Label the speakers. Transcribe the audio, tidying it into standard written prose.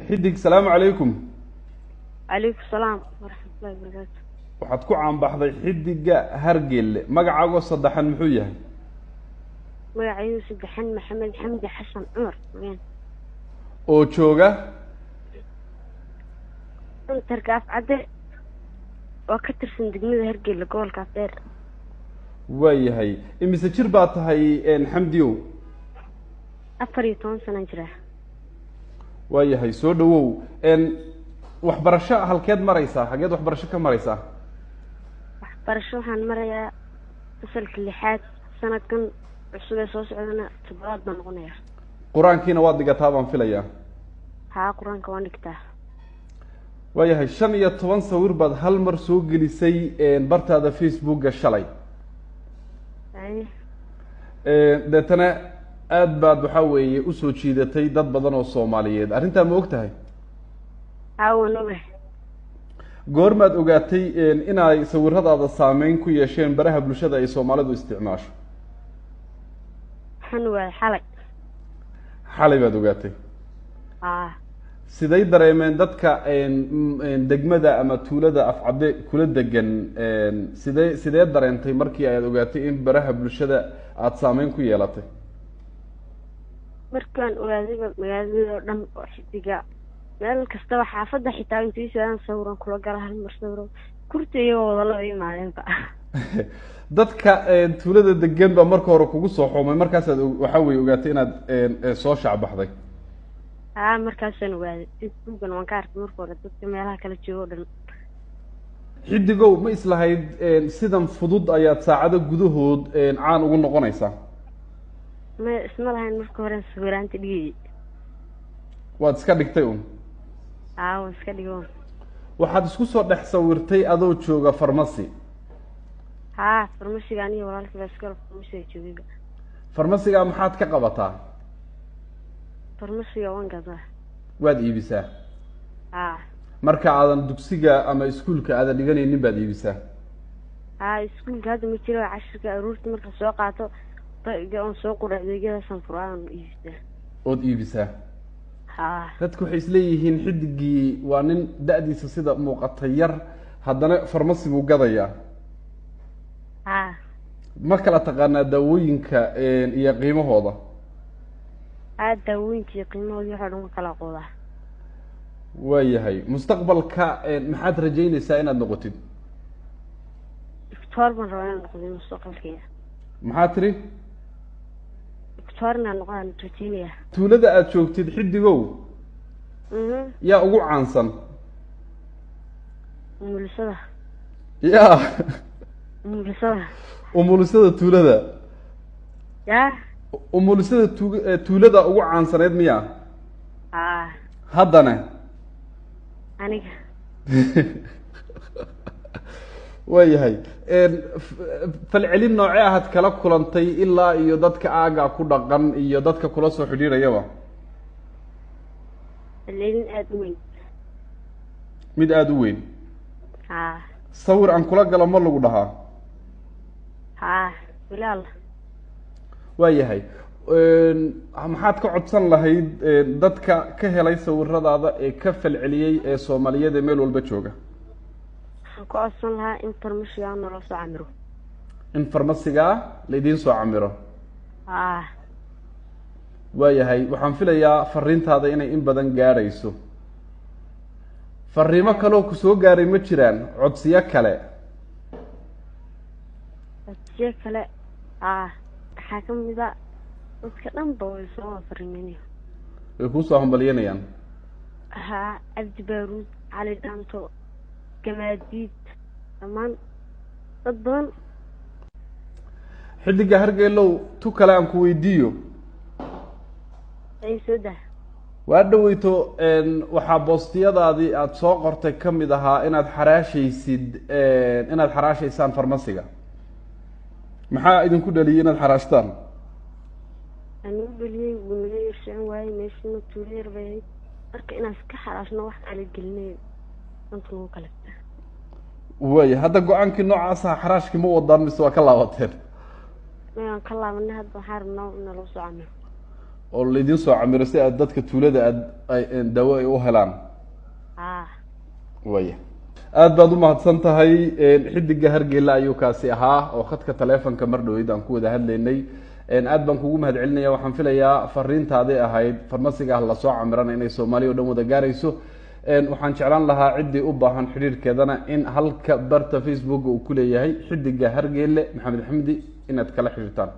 Speaker 1: Xidig, salaamu calaykum.
Speaker 2: Calaykum salaam waraxmatullahi wabarakaatu.
Speaker 1: Waxaad ku caanbaxday Xidiga Hargelle. Magacaagoo saddexan muxuu yahay?
Speaker 2: Magacaygu saddexan Maxamed Xamdi Xasan Cumar weyaan.
Speaker 1: Oo jooga
Speaker 2: Cuntarka Afcadde oo ka tirsan degmada Hargeyla, gobolka Afdheer.
Speaker 1: Waayahay, imise jir baa tahay, Xamdiyow?
Speaker 2: 14 sanaan jiraa.
Speaker 1: Waayahay, soo dhawow. Waxbarasho halkeed maraysaa? Xageed waxbarasho ka maraysaa?
Speaker 2: Waxbarasho waxaan marayaa fasalka lixaad, sanadkan cusub ee soo socdana toddobaad baan noqonayaa.
Speaker 1: Qur-aankiina waad dhigataa baan filayaa.
Speaker 2: Haa, qur-aanka waan dhigtaa.
Speaker 1: Waayahay, 15 sawir baad hal mar soo gelisay bartaada Facebooka shalay.
Speaker 2: Haye.
Speaker 1: Deetana aad baad waxaa weeye usoo jiidatay dad badan oo Soomaaliyeed. Arrintaa ma og tahay?
Speaker 2: Haa, waan ogahay.
Speaker 1: Goormaad ogaatay inay sawiradaada saameyn ku yeesheen baraha bulshada ay Soomaalidu isticmaasho?
Speaker 2: Waxaan ogaaday xalay.
Speaker 1: Xalay baad ogaatay?
Speaker 2: Haa.
Speaker 1: Siday dareemeen dadka degmada ama tuulada Afcadde kula degan? Sidee dareentay markii ayaad ogaatay in baraha bulshada aada saameyn ku yeelatay?
Speaker 2: Markaan ogaadayba magaalada oo dhan oo Xidiga meel kastaba, xaafadda xitaa intii sidaan sawiran kula gala, hal mar sawiro kurta iyagoo wada la imaadeenba.
Speaker 1: Dadka tuulada degan baa marka hore kugu soo xoomay, markaasaad waxaa weye ogaatay inaad soo shacbaxday?
Speaker 2: Haa, markaasaan ogaaday. Facebookan waan ka arkay marka hore dadka meelaha kala joogo o dhan.
Speaker 1: Xidigow, ma islahayd sidan fudud ayaad saacado gudahood caan ugu noqonaysaa?
Speaker 2: Ma isma lahayn marka horen sawiraanta dhigayay.
Speaker 1: Waad iska dhigtay un?
Speaker 2: Haa, waan iska dhigo.
Speaker 1: Waxaad isku soo dhex sawirtay adoo jooga farmasi.
Speaker 2: Haa, farmasiga aniga walaalkii baa iskala farmasiga joogayba.
Speaker 1: Farmasiga maxaad ka qabataa?
Speaker 2: Farmasiga waan gadaa.
Speaker 1: Waad iibisaa?
Speaker 2: Haa.
Speaker 1: Marka aadan dugsiga ama iskuulka aadan dhiganaynin baad iibisaa?
Speaker 2: Haa, iskuulka hadda ma jiro. Cashirka aruurta marka soo qaato baiga oon soo qura, adeegyadaasaan furaa, iibisaa.
Speaker 1: Ood iibisaa?
Speaker 2: Haa.
Speaker 1: Dadku waxay isleeyihiin Xidigii waa nin da-diisa sida muuqata yar, haddana farmasi buu gadayaa.
Speaker 2: Haa.
Speaker 1: Ma kala taqaanaa daawooyinka iyo qiimahooda?
Speaker 2: Haa, daawooyinka iyo qiimahooda waxoo dhan wa kala qoodaa.
Speaker 1: Waayahay, mustaqbalka maxaad rajaynaysaa inaad noqotid?
Speaker 2: Doctor baan rabaa inaan noqdo mustaqbalkayga.
Speaker 1: Maxaa tiri?
Speaker 2: Doctor inaan noqdaan rajaynaya.
Speaker 1: Tuulada aada joogtid, Xidigow, yaa ugu caansan?
Speaker 2: Umulisada.
Speaker 1: Yaa?
Speaker 2: Umulisada.
Speaker 1: Umulisada tuulada?
Speaker 2: Yaa.
Speaker 1: Umulisada tuulada ugu caansaneyd miya?
Speaker 2: Haa.
Speaker 1: Haddana?
Speaker 2: Aniga.
Speaker 1: Waayahay, falcelin noocee ahaad kala kulantay ilaa iyo dadka aaga ku dhaqan iyo dadka kula soo xidhiidhayaba?
Speaker 2: Falcelin aada u weyn.
Speaker 1: Mid aada u weyn?
Speaker 2: Haa.
Speaker 1: Sawir aan kula galo ma lagu dhahaa?
Speaker 2: Haa, wilaal.
Speaker 1: Waayahay, maxaad ka codsan lahayd dadka ka helay sawiradaada ee ka falceliyey ee Soomaaliyeed ee meel walba jooga?
Speaker 2: Waxaan ku codsan lahaa in farmashiga naloo soo camiro.
Speaker 1: In farmasigaa laidiin soo camiro?
Speaker 2: Haa.
Speaker 1: Waayahay, waxaan filayaa fariintaada inay in badan gaadhayso. Fariimo kaloo ku soo gaaray ma jiraan, codsiyo kale?
Speaker 2: Codsiyo kale, haa, waxaa ka mid a dadka dhan ba way soo wada fariimeynaya.
Speaker 1: Way kuusoo hambalyanayaan?
Speaker 2: Haa, Cabdi Baaruud, Cali Dhaanto, Gamaadiid, dhammaan dad badan.
Speaker 1: Xidiga Hargeylow, tu kale aan ku weydiiyo.
Speaker 2: Ay, soo dah.
Speaker 1: Waa dhaweyto waxaa boostiyadaadii aada soo qortay ka mid ahaa inaad xaraashaysid, inaad xaraashaysaan farmasiga. Maxaa idinku dhaliyay inaad xaraashtaan?
Speaker 2: Anuu dhaliyey wuu naga yar socon waayey, meeshana tuulo yar bay ahayd. Marka inaan iska xaraashno wax kala gelinay danta nagu kalefta.
Speaker 1: Waaya, hadda go-aankii noocaas aha xaraashkii ma wadaan mise waa ka laabateen?
Speaker 2: Mayaan ka laabanay. Hadda waxaan rabnaa in naloo soo camiro.
Speaker 1: Oo laydin soo camiro si aad dadka tuulada aad ay daawo ay u helaan.
Speaker 2: Haa.
Speaker 1: Waya, aad baad umahadsan tahay. Xidiga Hargeyla ayuu kaasi ahaa oo khadka taleefonka mar dhaweyd aan ku wada hadlaynay. Aad baan kugu mahad celinaya. Waxaan filayaa fariintaaday ahayd farmasiga ah lasoo camirana inay Soomaaliya o dhan wada gaarayso. Waxaan jeclaan lahaa ciddii u baahan xidhiirkeedana in halka barta Facebook uu ku leeyahay Xidiga Hargeyle Maxamed Xamdi inaad kala xidhiirtaan.